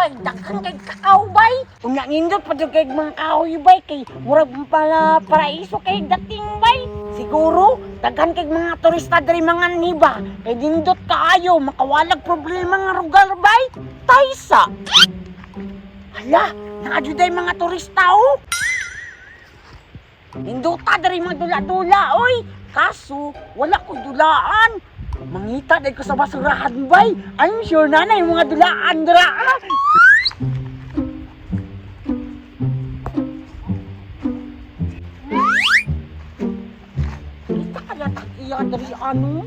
bay, daghan kay kakao bay. Unya nindot pa jud kay mga kahoy bay kay murag pala paraiso kay dating bay. Siguro daghan kay mga turista diri mga niba kay nindot kaayo makawalag problema nga lugar bay. Taysa. Hala, naa jud ay mga turista oh. Nindota diri mga dula-dula oy. Kaso wala ko dulaan. Mangita dahil ko sa basurahan bay. I'm sure na na yung mga dulaan dira. Ah. Kita kaya tag iya diri ano?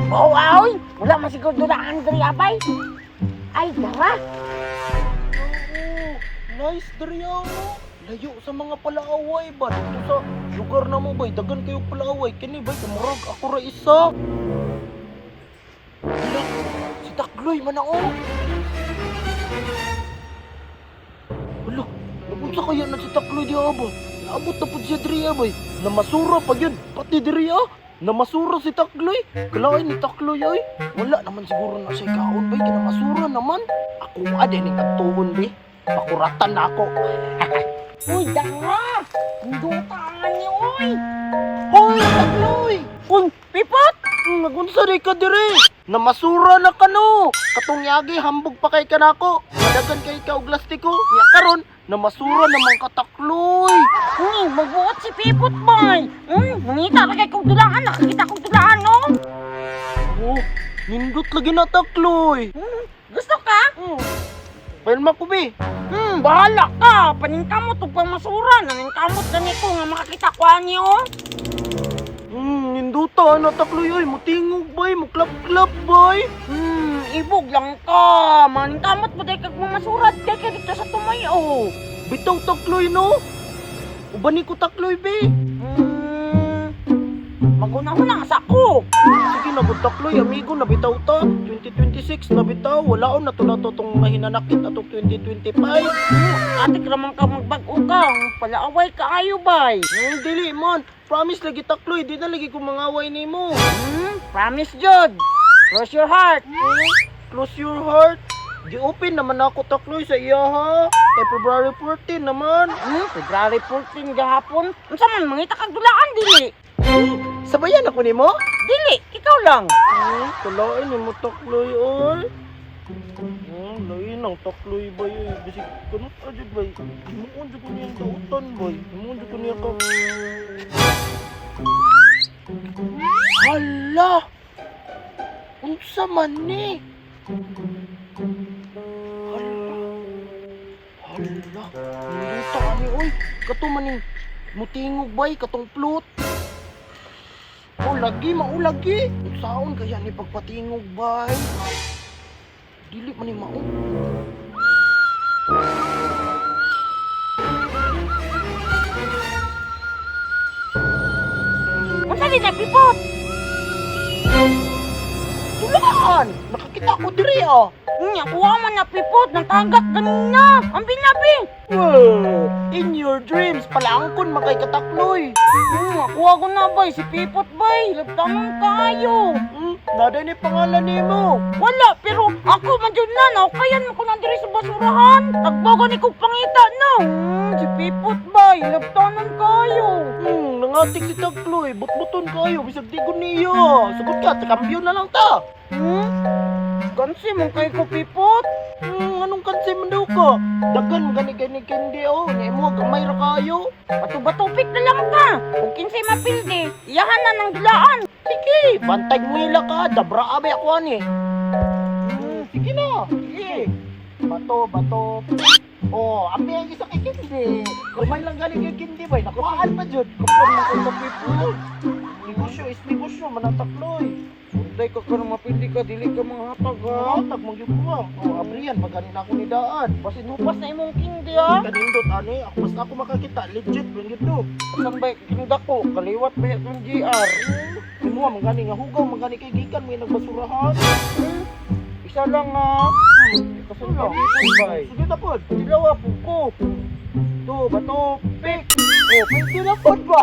Oh, oy. Wala man siguro dulaan diri abay. Ay, dara. Oo, nice diri no? Layo sa mga palaaway ba? Dito sa lugar na mo bay, dagan kayo palaaway. Kini bay, kumurag ako ra isa. Hala, si Takloy man ako. Hala, napunsa kaya na si Takloy di ba? Naabot na po siya diri bay. Namasura pa yun, pati diri ah. Namasura si Takloy. Kalain ni Takloy ay. Wala naman siguro na siya kaon bay, kinamasura naman. Ako adin ni katuon bi. Pakuratan na ako. Uy, dara. Nindota ani oy. Hoy, Takloy! Uy, pipot. Nagunsa rin ka dire. Namasura na ka no. Katong yagi hambog pa kay kanako. Madagan kay ka og lastiko. Nya karon namasura naman ka, Takloy. Uy, magbuot si Pipot bay. Mangita ra kay kong dulaan, nakakita kong dulaan no. Oh, nindot lagi na, Takloy. Gusto ka? Pailma ko bi. Bahala ka. Paningkamot ug pamasura. Naningkamot gani ko nga makakita ko ani oh. Ninduta na, Takloy oy. Mutingog bay, muklap-klap bay. Ibog lang ka. Maningkamot mo dahil kag mamasura dahil ka dito sa tumay oh. Bitaw, Takloy no. Uban ni ko, Takloy bi. Maguna-huna sa ko. Sige na gud, Takloy, amigo na bitaw ta. 2026 na bitaw. Wala on na to na to tong mahinanakit atong 2025. Ate raman ka magbag-o ka. Palaaway ka ayo bay. Dili man. Promise lagi, Takloy, di na lagi ko mangaway nimo. Promise jud. Cross your heart. Close your heart. Di open naman ako, Takloy, sa iya ha. Kay February 14 naman. February 14 gahapon. Unsa man mangita kag dulaan dili? Sabayan ako nimo? Dili, ikaw lang. Kalain nimo, Takloy oy. Lain ang Takloy ba yun? Bisig kanot adjud bay. Himuon jud ko niyang dautan bay. Himuon jud ko niya ka. Hala! Unsa man ni? Hala. Hala. Ninduta ani oy. Kato maning mutingog bay katong plot. Oh, lagi maulagi. Unsaon kaya ni pagpatingog bay? Dili man ni mao. Unsa di na pipot? Tulaan! Nakakita ko diri ah. Nya kuha man na pipot nang tagak ganina. Ang binabi. Well, in your dreams, palangkon makay katakloy. Kuha ko na bay si Pipot bay. Lagtanong kayo. Nada ni pangalan nimo. Wala, pero ako man jud na naukayan mo ko na diri sa basurahan. Tagbago ni kog pangita na. Si Pipot bay, lagtanong kayo. Nangatik si Takloy, butbuton kayo bisag di ko niya. Sugot ka, takambyo na lang ta. Gansi mo kay ko Pipot. Anong kansi man daw ka? Dagan mo gani gani candy oh, nya imo gamay ra kayo. Bato-batupik na lang ka. Kung kinsay mapildi, iyahan na ng dulaan. Sige, bantay mo ila ka, dabra abi ako ani. Sige na. Sige. Bato, bato. Oh, ambi ang isa kay kindi. Gamay lang gani kay kindi bay, nakuhaan pa jud. Kapag mo kay kapipul. Negosyo is negosyo, manatakloy. Unday ka kanang mapildi ka, dili ka mga hatag ha. Hatag man gyud ko. Ah. Oh, abriyan magani na ako ni daan. Basin hupas na imong kindi ha. Kanindot ani, ako basta ako makakita, legit man gyud to. Asan ba kinda ko? Kaliwat ba yung GR? Kinuha man gani nga hugaw, man gani kay gikan may nagbasurahan. Isa lang ha. Kaso lang. Bay. Sige na pod. Dilawa po ko. Bato, bato, pick. Oh, pwede na po ba?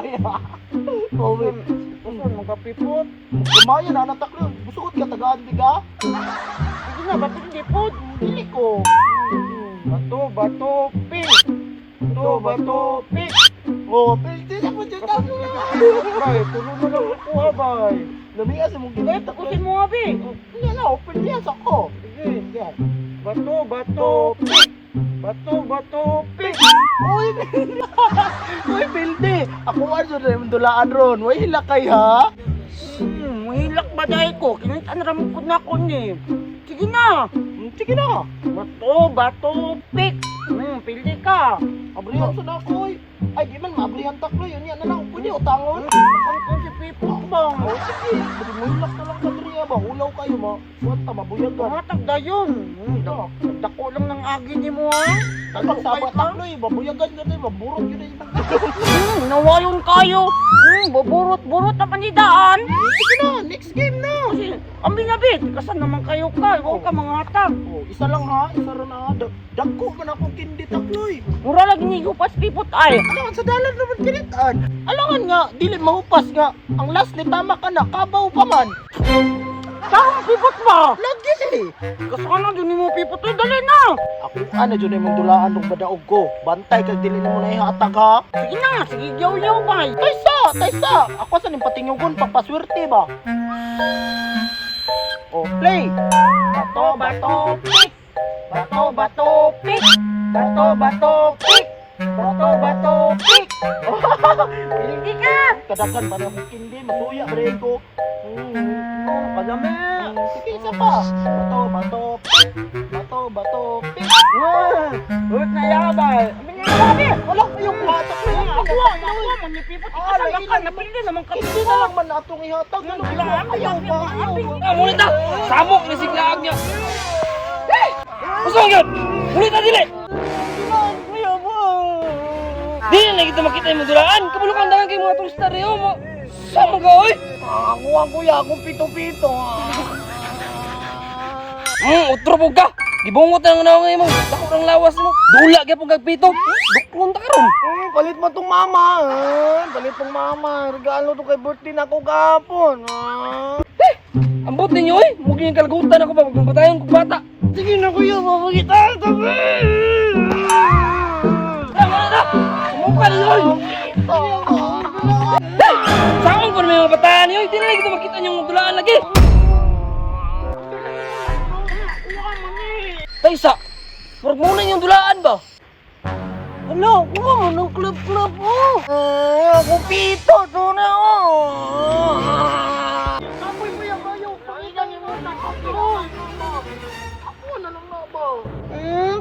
Oh, wait. Uson, magkapipot. Kumayo na na Takloy. Busukot ka tagaan di ka? Sige na, bato hindi po. Dili ko. Bato, bato, pick. Bato, bato, pick. Oh, pwede na po dyan Takloy. Bay, tulo na lang ako ha, bay. Lamiya sa mong Ay, ginay takusin mo ha, be. Hindi na, open niya sa ko. Sige. Yan. Bato, bato, pick. Bato, bato, pick. Uy, uy, Pilde. Ako ano na yung dulaan ron. Uy, hilakay ha. Mahilak ba dahil ko? Kinitan ramon ko na ko ni. Sige na. Sige na. Bato, bato, pick. Pili ka. Abrihan sa na ako, oy. Ay, di man, maabrihan taklo. Yun yan na lang. Pwede, utangon. Ang kung si Pipot bang. Oh, sige. Mahilak na lang ka diri ba? Ulaw kayo, ma. Wata, mabuyag ka. Tumatag dayon. Dako lang ng agi ni mo ha. Tagbang saba taklo, eh. Mabuyagan ka na, maburot yun na ibang. Nawayon kayo. Buburot-burot na panidaan. Sige na, next game na. Kasi, ang binabit, kasan naman kayo ka, huwag ka mga hatag. Oh, isa lang ha, isa ron ha. Dagko man akong kindi takloy. Mura lagi ni Gupas Pipot ay. Alangan sa dalan naman kinitaan. Alangan nga, dili mahupas nga. Ang last ni tama ka na, kabaw pa man. Tarong Pipot ba? Lagi eh. Kasana dyan ni mo Pipot ay, dali na. Ako ana dyan imong dulaan ng badaog ko. Bantay kag dili nimo na ihatag ha. Sige na, sige yaw-yaw bay. Taysa, taysa. Ako sa ning patinyugon pagpaswerte ba. Oh, play. Bato, bato, pick. Bato, bato, pick. Bato, bato, pick. Bato, bato, pick. Pili ka. Kadakan para mong kindi masuya ba rin ko. Kadami. Sige, isa pa. Bato, bato, pick. Bato, bato, pick. Ulit na yabay. Amin na yabi. Wala kayong hatak na Ako, ako. ako, manipipot. Ikaw ka, napili naman ka. Hindi na lang man atong ihatag. Ano Wala, Ayaw ba? Ayaw ba? Ah, mulit na! Samok ni siglaag niya! Hey! Usong yun! Mulit na dili! Dili na kita makita yung dulaan! Kabulukan dagan kay mga turista riyo mo! Sama ka, oy! Ako ang kuya, akong pito-pito. Utro po ka! Gibungot na ang naong mo! Dako ng lawas mo! Dula gyapon kag pito! Duklon ta karon! Palit mo tong mama. Palit tong mama. Regalo to kay birthday na ako gapon. Ambot ninyo, oy! Mugi yung kalgutan ako ba? Magpatayon kong bata! Sige na kuya, mamagita. Tama na na! Sumuka ninyo, oy! Hey! Saan ko na may mga bataan niyo? Di na lang kita makita yung dulaan lagi! Taysa! Murag muna yung dulaan ba? Ano? Kuha mo ng club-club oh. Ako pito, to na oh. Kapoy mo yung kayo. Pakita niyo mo na kapoy. Ako na lang na ba?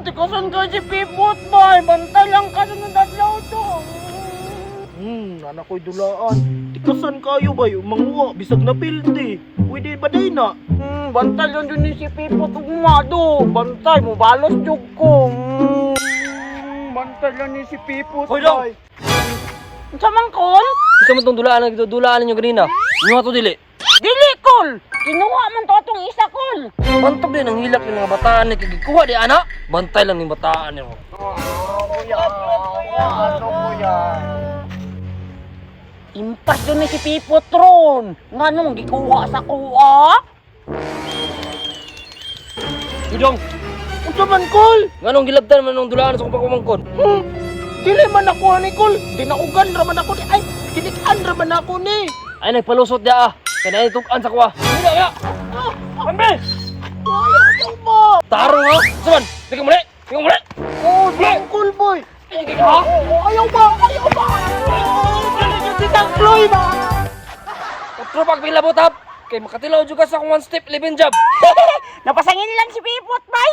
Tikasan ka si Pipot bay. Bantay lang ka sa nadadlaw to. Anak ko'y dulaan. Tikasan kayo ba yung manguha? Bisag na pilti. Pwede ba day na? Bantay lang dun ni si Pipot ugmado. Bantay mo, balos jug ko. Bantay lang ni si Pipot. Hoy, dong! bay. Unsa man kol? Isa man tong dulaan na dulaan ninyo kanina. Yung nga to dili. Dili kol. Kinuha man to atong isa kol. Bantog din ang hilak ng mga bataan ni kagikuha di ana. Bantay lang ning bataan nimo. Kuya, ano kuya? Impas dun ni si Pipot ron. Nganong gikuha sa kuha? Idong, Unsa man kol? nganong gilabtan man nung dulaan sa kong pagpamangkon? Dili man ako ani kol. Dinaugan ra man ako ni. Ay, kinikan ra man ako ni. Ay nagpalusot dia ah. Kaya tukan sa kuha. Dili ya. Ambe! Kuya, ayaw ba? Tarong ha. Suman, tingnan muli. Tingnan muli. Oh, kol boy. Ay, ka ha? Oh, ayaw ba? Ayaw ba? Oh, si Tangloy ba? Utro pag pilabot hap. Kay makatilaw jud ka sa akong one step living job. Napasangin lang si Pipot bay.